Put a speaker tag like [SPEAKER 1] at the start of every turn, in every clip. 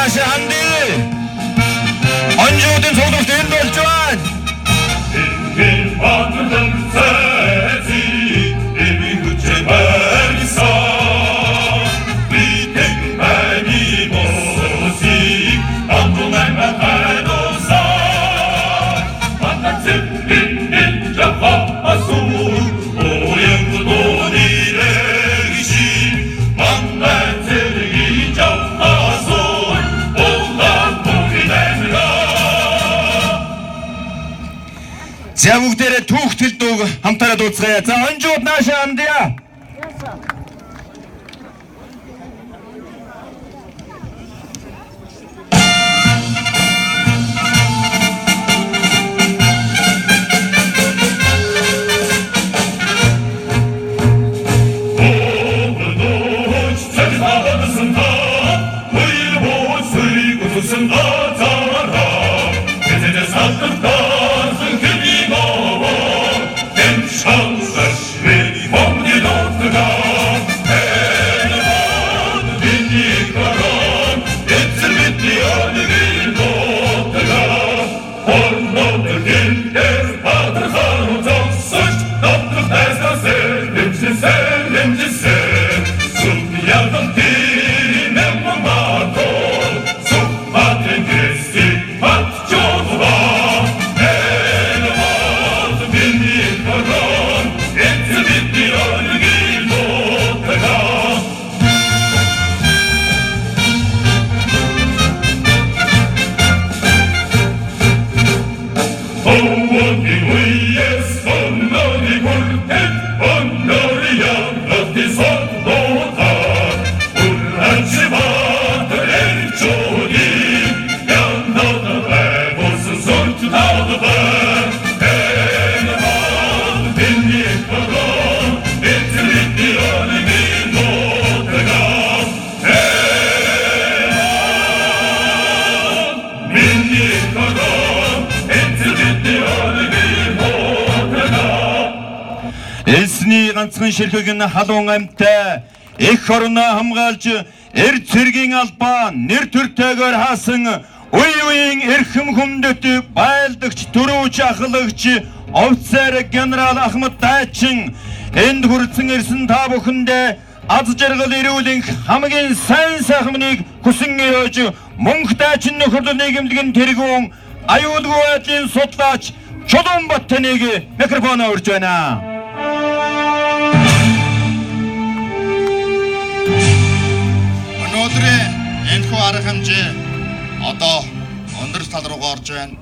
[SPEAKER 1] наашаа хандъя. Онжуудын цуглуулт энд болж байна. За бүгдээрээ түүхтэл дүүг хамтаараа дууцгаая. За онжууд наашаа хандъя. Элсний ганцхан ширхэг нь халуун амьтай эх орноо хамгаалж эр цэргийн албаа нэр төртэйгээр хаасан үе үеийн эрхэм хүндэт байлдагч түрүүч ахлагч офицер генерал Ахмад Дайчин энд хүрсэн ирсэн та бүхэндээ аз жаргал эрүүлэнх хамгийн сайн сайхмныг хүсэн өрөөж мөнх дайчин нөхөрлөл нийгэмлэгийн тэргүүн аюулгүй байдлын судлаач Чулуунбат таныг микрофоноо урьж байна.
[SPEAKER 2] Өнөөдрийн энэхүү арга хэмжээ одоо өндөр тал руугаа орж байна.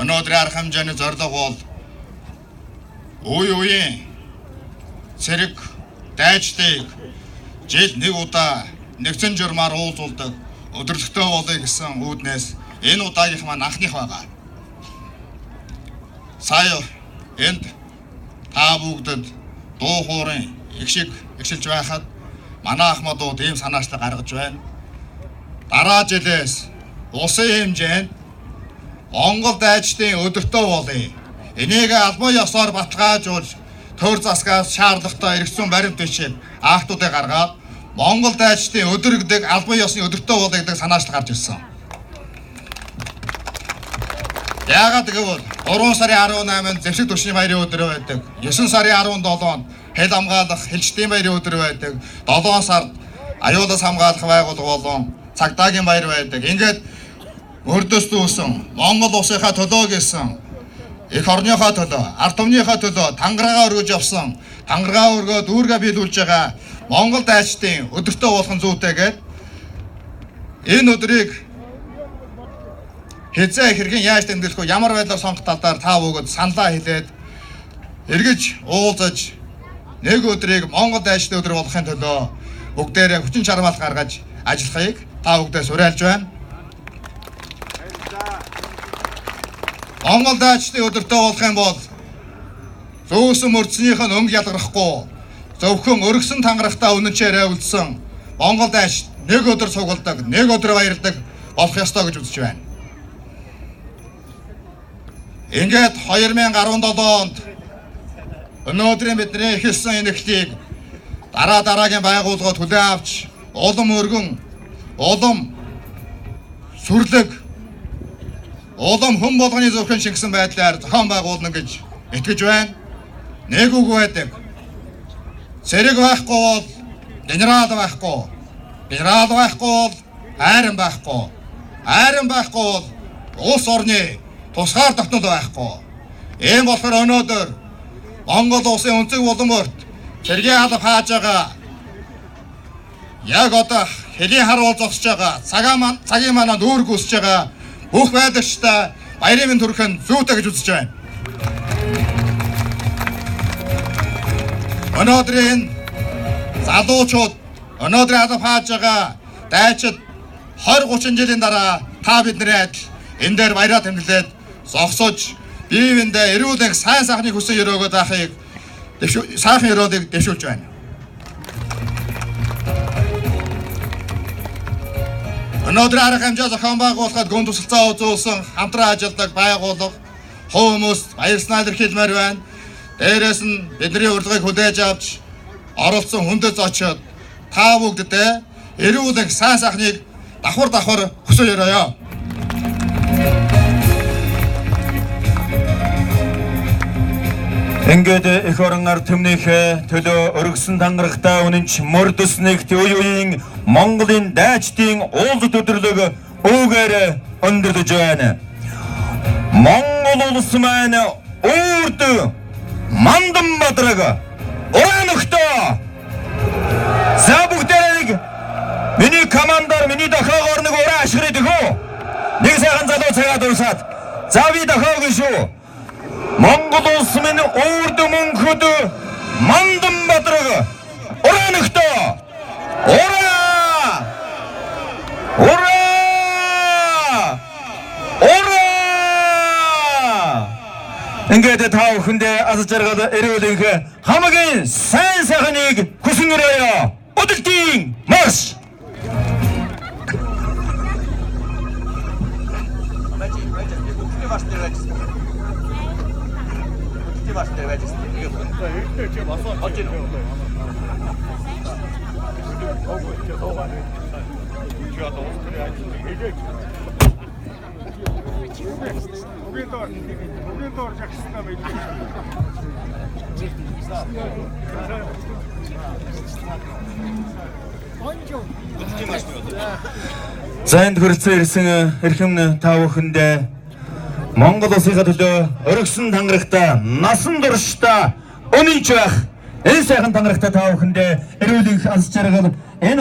[SPEAKER 2] Өнөөдрийн арга хэмжээний зорилго бол үе үеийн цэрэг дайчдыг жил нэг удаа нэгдсэн журмаар уулзуулдаг өдөрлөгтэй болъё гэсэн үүднээс энэ удаагийнх маань анхных байгаа. Сая энд та бүгдэд дуу хуурын их шиг ихшилж байхад манай ахмадууд ийм санаачлаг гаргаж байна. Дараа жилээс улсын хэмжээнд Монгол дайчдын өдөртөө болъё. Энийг албан ёсоор баталгаажуулж төр засгаас шаардлагатай эргэцэн баримт бичиг актуудыг гаргаад Монгол дайчдын өдөр гэдэг албан ёсны өдөртөө болъё гэдэг санаачлаг гарч ирсэн. Яагаад гэвэл 3 сарын 18-нд зэвсэг түвшний баярын өдөр байдаг. 9 сарын 17-нд хэл хамгаалах хилчдийн баярын өдөр байдаг. 7 сард аюулаас хамгаалах байгууллага болон цагдаагийн баяр байдаг. Ингээд мөрдөс дүүсэн Монгол улсынхаа төлөө гэсэн эх орныхоо төлөө, ард түмнийхээ төлөө тангараагаа өргөж явсан, тангараа өргөөд үүргээ биелүүлж байгаа Монгол дайчдын өдөртөө болох зүйтэйгээд энэ өдрийг хэзээ хэрхэн яаж тэмдэглэх вэ? Ямар байдлаар сонгох тал дээр та бүгд саналаа хэлээд эргэж уулзаж нэг өдрийг Монгол дайчдын өдөр болгохын төлөө бүгдээрээ хүчин чармаал гаргаж ажиллахыг та бүгдээс уриалж байна. Монгол дайчдын өдөртөө болох юм бол зөөсөн мөрдснийх нь өнгө ялгархгүй зөвхөн өргөсөн тангарахтаа үнэнчээрээ үлдсэн Монгол дайч нэг өдөр цугладаг, нэг өдөр баярладаг болох ёстой гэж үзэж байна. Ингээд 2017 онд өнөөдрийн бидний эхэлсэн энэ эхлийг дараа дараагийн байгууллагууд хүлээн авч улам өргөн, улам сүрлэг улам хүн болгоны зүрхэн шингэсэн байдлаар зохион байгуулна гэж итгэж байна. Нэг үг байдаг. Цэрэг байхгүй бол генерал байхгүй. Генерал байхгүй бол айран байхгүй. Айран байхгүй бол улс орны тусгаар тогтнол байхгүй. Ийм болохоор өнөөдөр Монгол улсын өнцөг булан бүрт цэргийн алба хааж байгаа, яг одоо хөлийн харуул зогсож байгаа, цагийн манаа нүүр гүйсэж байгаа бүх байлагчдаа баярын мэнд хүргэх нь зүйтэй гэж үзэж байна. Өнөөдрийн залуучууд, өнөөдрийн алба хааж байгаа дайчид 20 30 жилийн дараа та бидний адил энэ дээр баяраа тэмдэглээд зогсож бие биендээ эрүүл энх сайн сайхныг хүсэн өрөөгөө байхыг сайхан өрөөлийг дэвшүүлж байна. Өнөөдөр арга хэмжээ зохион байгуулахад гүн тусалцаа үзүүлсэн хамтран ажилладаг байгууллага хувь хүмүүс баярснаа илэрхийлмээр байна. Дээрээс нь бидний урилгыг хүлээж авч оролцсон хүндэт зочид та бүгддээ эрүүл энх сайн сайхныг давхар давхар хүсэн өрөөе.
[SPEAKER 1] Ингээд эх орон ард түмнийхээ төлөө өргөсөн тангарагтай үнэнч мөрдөснэгт үе үеийн Монголын дайчдын уулзалт өдөрлөг өвгөр өндөрлөж байна. Монгол улс маань үрд Мандан Бадраг уран өгтөө. За бүгдээрээ нэг миний командаар миний дохоогоор нэг уран ашигрыг өгөө. Нэг сайхан залуу цагаад урсаад. За би дохоогүй шүү. Монгол улс минь үрд мөнхөд Мандан Бадраг уран өгтөө. Ура! Ура! Ура! Ингээд та бүхэндээ аз жаргал эрүүл энх хамгийн сайн сайхныг хүсэн өрөөе. Өдөлтийн марш! За энд хүрэлцэн ирсэн эрхэм та бүхэндээ Монгол улсынхаа төлөө өргөсөн тангарагтай насан туршдаа үнэнч байх энэ сайхан тангарагтай та бүхэндээ эрүүл энх аз жаргал энэ